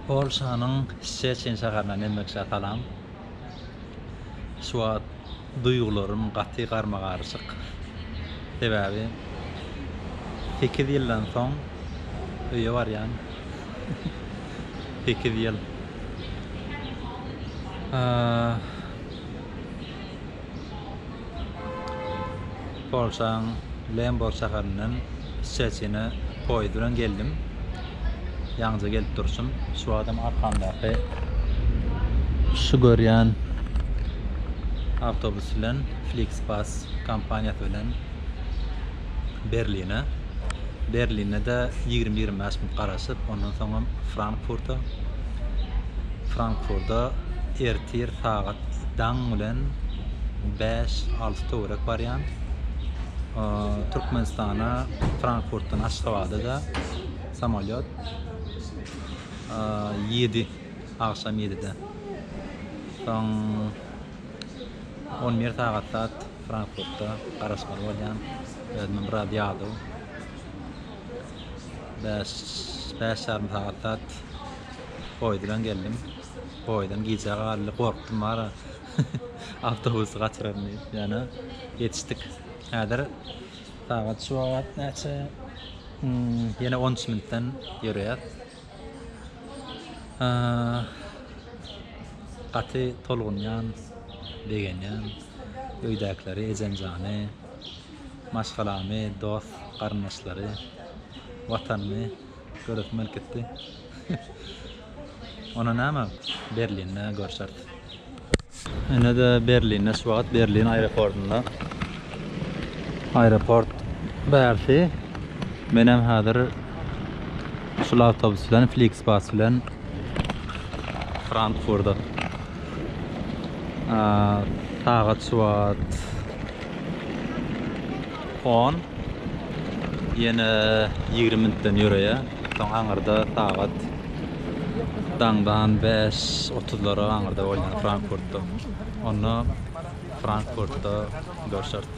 Polşanyň Şçeçin şäherinden hemmeşä salam. Şu wagt duýgularym gaty garma-garyşyk. Sebäbi sekiz ýyldan soň öýe barýan. Sekiz ýyl. Polşaň Lembor şäherinden Şçeçine poýezd bilen geldim. Ýaňyja gelip durşum. Şu wagtam arkamdaky şu görýän awtobus bilen Flixbus kompaniýasy bilen Berline. Berlinde-de 20-25 minut garaşyp, ondan soňam Frankfurta. Frankfurda ertir sagat daň bilen bäş-alty töwerek barýan. Türkmenistana Frankfurtdan Aşgabada-da samolýot ýedi, agşam ýedide. Soň on bir sagat zat Frankfurtda garaşmaly bolýan. Özümem biraz ýadaw. Bäş, bäş ýarym sagat zat poýuz bilen geldim. Poýuzam gijä galdy, gorkdum bara. Awtobusy gaçyraryn diýip. Ýöne ýetişdik. Häzir sagat şu wagt näçe? Ýene 13 minutdan ýöreýäs. Gaty tolgunýan, begenýän. Öýdäkileri, ejemjany, maşgalamy, dost, garyndaşlary, watanymy göresim gelip gitdi. Onda näme, Berlinde görşeris. Ine-de Berlinde şu wagt Berlin aeroportynda. Aeroport bärsi. Menem häzir şul awtobus bilen Flixbus bilen Frankfurda. Sagat şu wagt on. Ýene 20 minutdan ýöreýär. Soň aňyrda sagat daňdan bäş otuzlara aňyrda bolýan Frankfurtda. Onda Frankfurtda görşeris.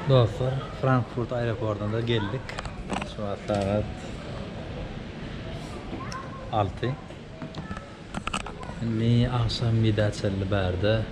Dostlar, Frankfurt aeroportuna geldik. Şu wagt sagat 6. Indi agşam ýedä çenli bärde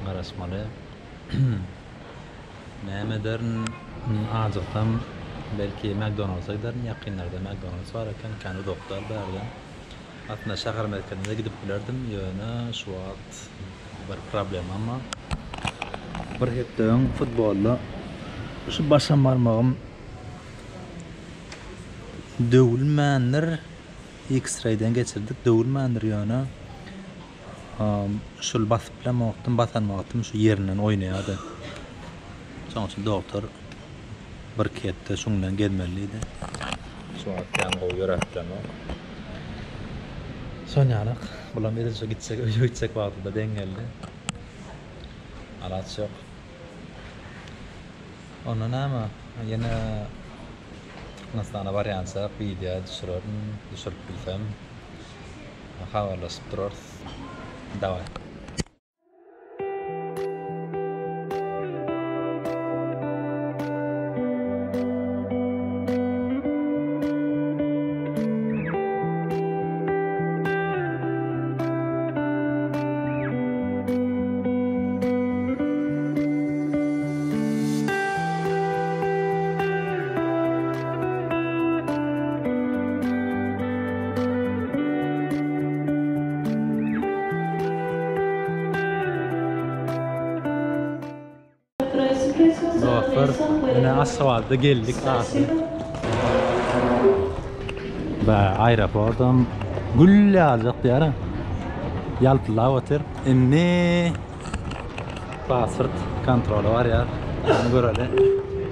garaşmaly. Näme ederin, ajygsam belki McDonald's-a giderin, ýakynlarda McDonald's bar eken, kän uzak däl bärden. Aslynda şäher merkezine-de gidip bilerdim, ýöne şu wagt bir problemam bar. Bir hepde öň futbolda şu başam barmagym döwülmändir, X-ray-den geçirdik, döwülmändir ýöne Şul basyp bilemokdym, basan wagtym şu ýerinden oýnaýardy. Şonuň üçin dogtor birki hepde şuň bilen gezmeli diýdi. Şu wagt kän gowy ýöräp bilenok. Şon ýalak, bulam edil şu gitjek, öýe gitjek wagtynda deň geldi. Alaç ýok. Onda näme, ýene Türkmenistana barýançak wideo düşürerin, düşürip bilsem. Habarlaşyp durarys. Daway. Dostlar, ine Aşgabatda geldik ahyry. Bä, aeroportam gül ýaljak diýýär. Ýalpyldap otyr. Indi pasport kontroly barýar. Ony göreli.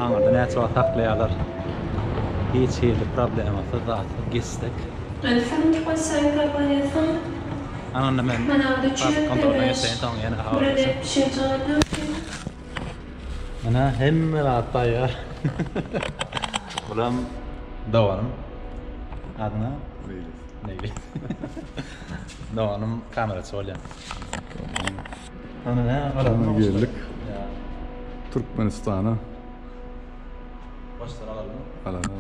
Aňyrda näçe wagt saklaýarlar. Hiç hili problemasyz zatsyz geçdik. Ana onda men pasport kontroldan geçeýin soň ýene habarlaşarys. Ine hemme zat taýýar. Bulam doganym. Ady näme? Meýlis. Meýlis. Doganym kameraçy bolýar. Ana näme Ana geldik. Türkmenistana. Goşlar alalım. Alalım.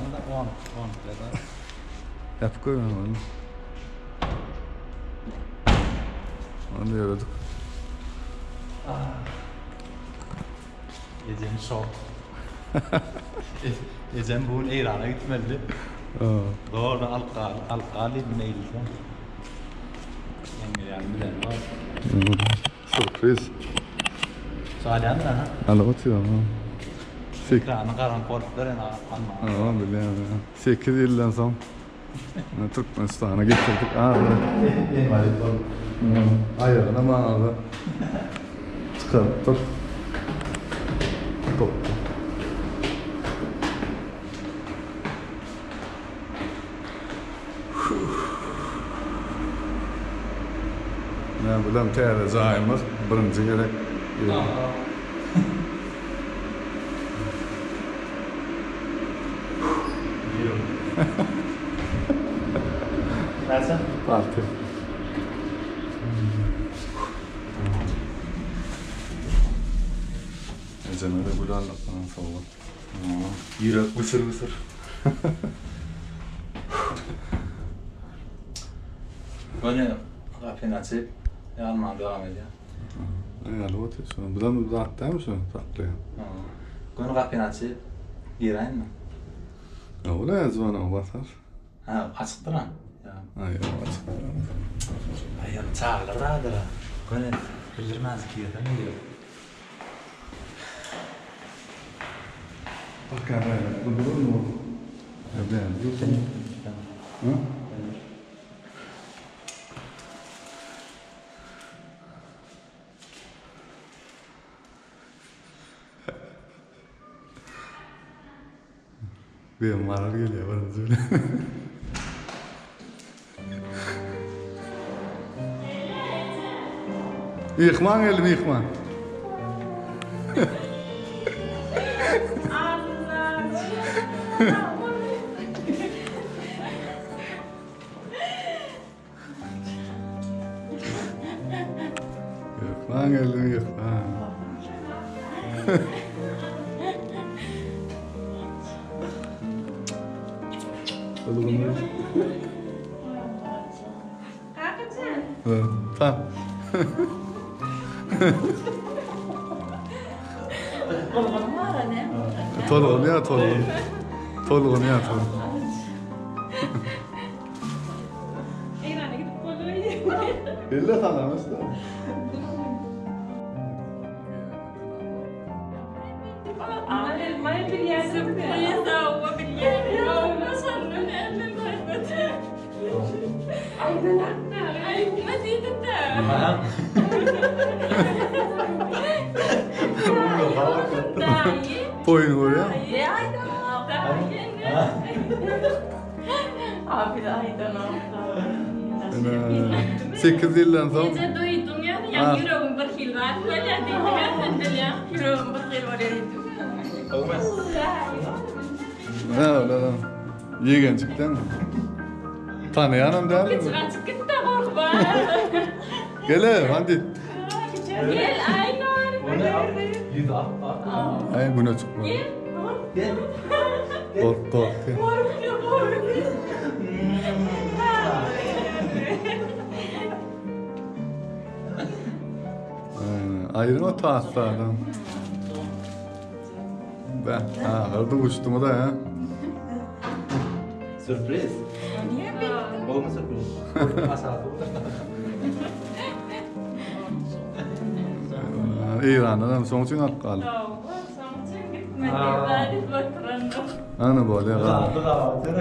Alaryn-da, on, on bilet al. Ýapyk goýman boldy. Ony ýöredik. Ejem şok. Ejem bu gün Eýrana gitmelidi. Zordan alyp gal, alyp gal diýdim Meýlise. Men gelýänim bilen bar. Sürpriz. Çalýandyr aha. Alyp otyr. Ekrany garaňky bolupdyr ýöne almaga. Hawa bilýän. 8 ýyldan soň Türkmenistana getirdik ahyry. Inwalid bolup. Aýagyna maňaza çykarypdyr. Topdy. Näme bilen täze jaýymyz birinji gezek. Näçe? Alty. Ejeme-de gül aldyk sana sowgat. Ýürek güsür-güsür. Göni gapyny açyp, ýalmaga dowam edýär. Aýaly otyr şo. Bizem zat dälmi şo saklaýan. Göni gapyny açyp giräýinmi? Ýok, zwonogy basar. Ha, açykdyr ha. Ha, ýok, açykdyr. Aý, ýöne çagalar bardyr-a. Göni bildirmänjik girsem diýip. Bakýan bäri bu durmy bu? Ýa bäri dursun. Ha? Benim maral gelýär birinji bilen. Myhman geldi myhman. Myhman geldi myhman. Tamam. Tolgun ya tolgun. Tolgun ya tolgun. Eýrana gidip boldy. Elle tanamaz da. Boýun görýäň. 8 ýyldan soň. Gije duýdum ýa, ýüregim bir hil zat bolýar diýdim ýa sen bilýäň, ýüregim bir hil bolýar diýdim. Hä, olar ýegenjikden. Tanaýanam däl. Kiçi gaçyp gitdi gorkma. Gele, hadi. Gel Aýnur. Ýüzi ap-ak. Aý, güne çykma. Gel. Gel. Gork, gork. Gorkýar, gorkýar. Aýryň o taslardan. Be, ahyr duşduňyz ha. Sürpriz. Bolma sürpriz. Aşağı Eýrandan hem soň üçin alyp galdy. Soň üçin gitmedi. Ana bolýar. Galdy galdy.